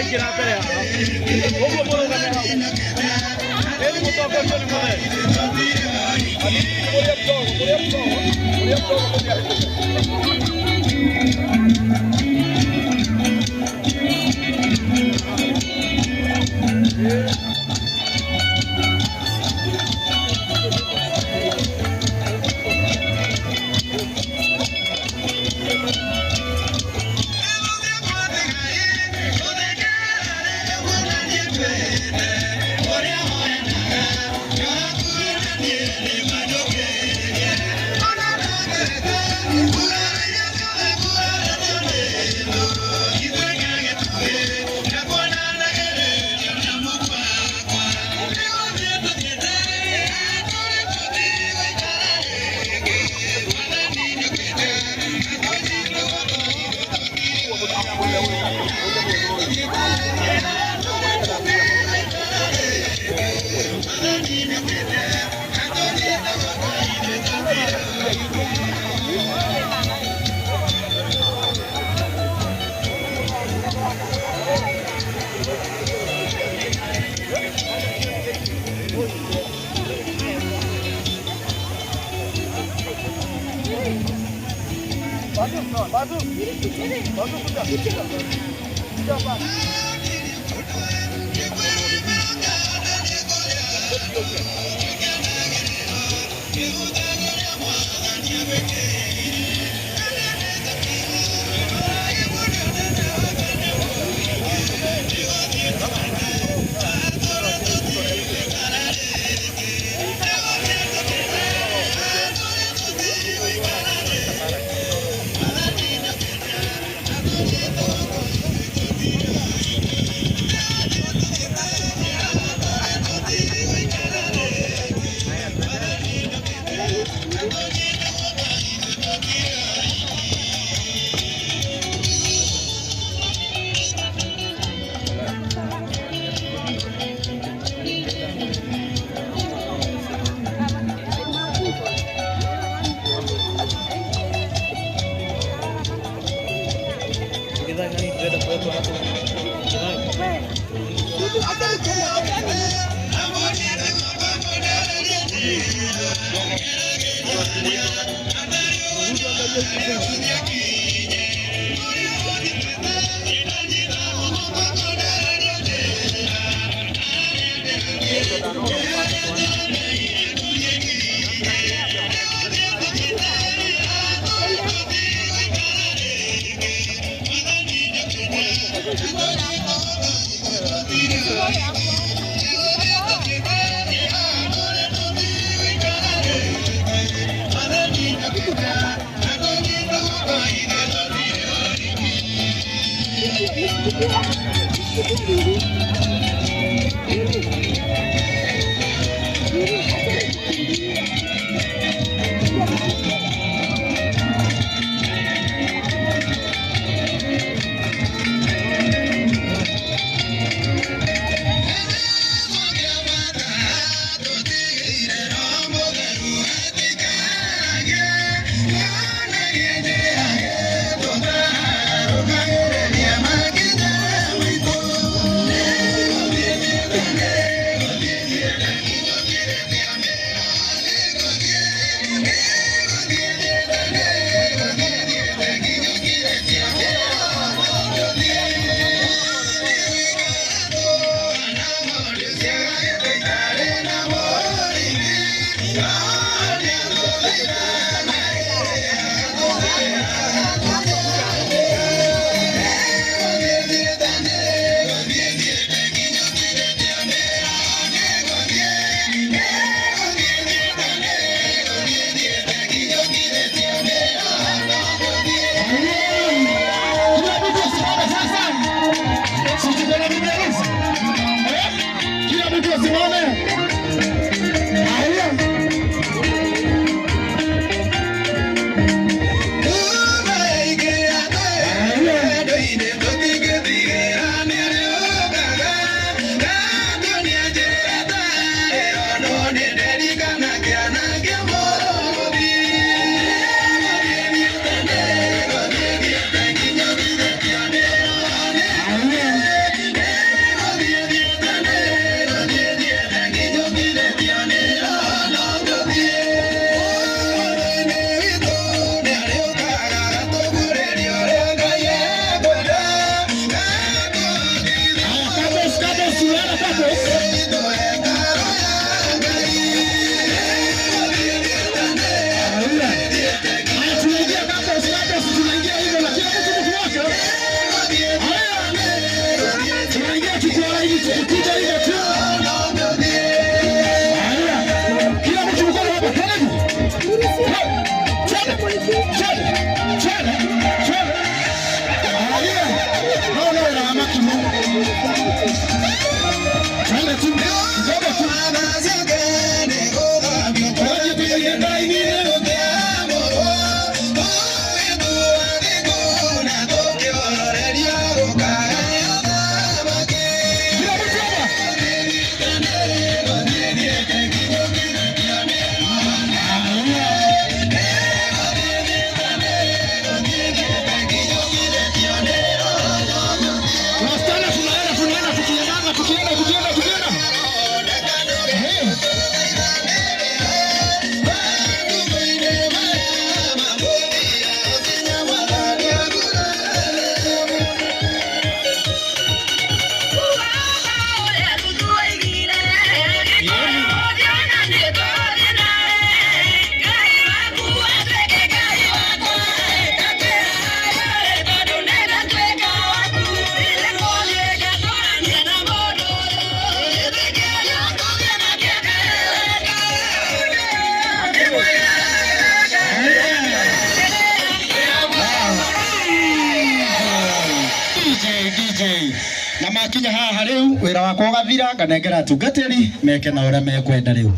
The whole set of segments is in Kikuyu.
Mũraingĩra mbere haha ũguo mũrũgame hau ĩni mũtongorio nĩ mũthee mũrĩa mdogo mũrĩa mdogo mũrĩa mdogo mũrĩa. Kila mtu asimame. Haya. Chele, chele, chele, chele. Haya. No, no, na makimu. Chele tu. Kidogo tu. Waje tuingie ndani. Kila mtu hapa. Wasichana tunaenda, tunaenda tukiendanga, tukienda, tukienda, tukienda. Hey. DJ, DJ. Na makinya haha riu wira wakwa ugathira, nganengera atungatĩri meke na ũrĩa mekwenda rĩu.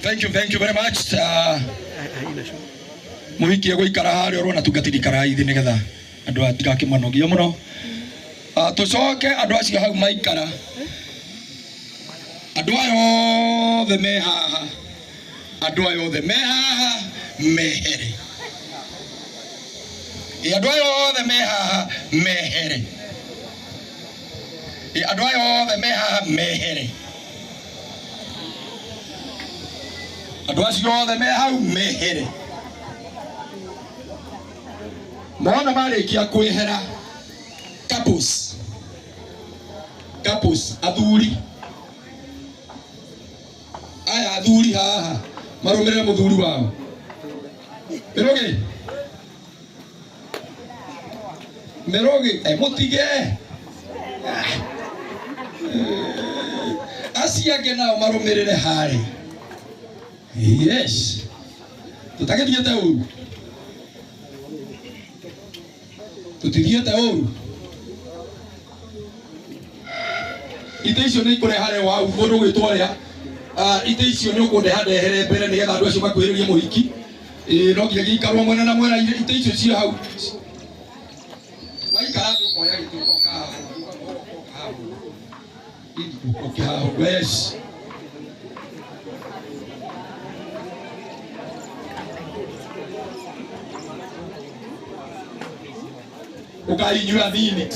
Thank you very much. Muhiki egũikara harĩa ũrona tungatĩri ikara thĩ nĩgetha andũ atigakĩmanogie mũno. Tũcoke andũ acio hau maikara, andũ aya othe me haha, andũ aya othe me haha mehere. Ĩ, andũ aya othe me haha mehere. Ĩ, andũ aya othe me haha mehere. Andũ acio othe me hau mehere. Mona marĩkia kwĩhera, couples, couples, athuri aya, athuri haha marũmĩrĩre mũthuri wao. Mĩrũgĩ, mĩrũgĩ, mũtige. Acio angĩ nao marũmĩrĩre harĩ. Yes, tũtagĩthiĩte ũru, tũtithiĩte ũru. Itĩ icio nĩ ikũreha wau mũndũ ũgwĩtwo ũrĩa. Itĩ icio nĩ ũkũndeha ndehere mbere nĩgetha andũ acio makuhĩrĩrie mũhiki. Ĩĩ, no nginya gĩikarwo mwena na mwena. Itĩ icio ciĩ hau, waikara thĩ ũkoya gĩtĩ ũgoka haha, ũgoka haha, ũke haha. Yes. Ukainyua nini?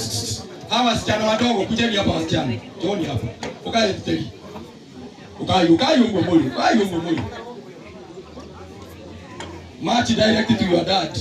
Hawa wasichana wadogo, kujeni hapa wasichana. Njoni hapa. Ukae teri. Ukai, ukai ungo muri, ukai ungo muri. March direct to your dad.